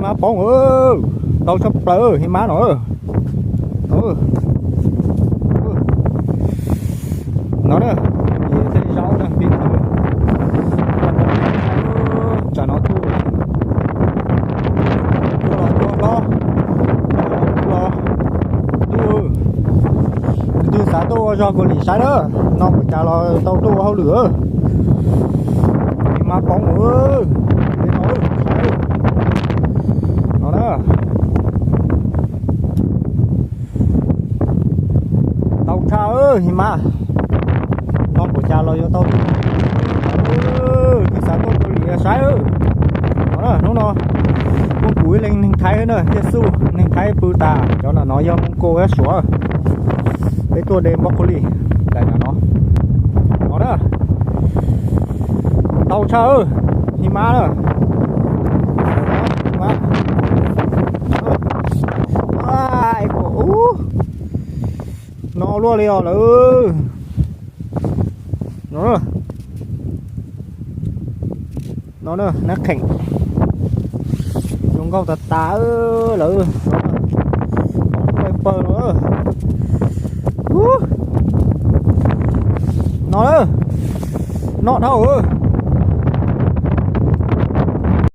Mab poob, tau tshaj plaws hib mab no. No na, thiaj li zaub na, pib thaum tsam no tuaj, tuaj los tuaj hlob, tuaj los tuaj, tus twg xav tuaj ua zog kuv lim saib na, no kuv cas los tau tuaj ua hauj lwm. Hib mab poob, no, no na. Tau tshaj hib mab, no kuv cas los yuav tau tuaj, twg xav tuaj ua hauj lwm saib. No na, hnub no muaj kuv ib leeg neeg Thaib na, thiaj xub neeg Thaib pw tas, cov no no yog Hmoob Kauj thiab Suav, peb tuaj de npoj khuj li ntawm no. No na, tau tshaj hib mab na. No luaj li os lawm. No na, nab qheem zoo nkauj tas tas lawm. Pawg pawg no, no, no dhau.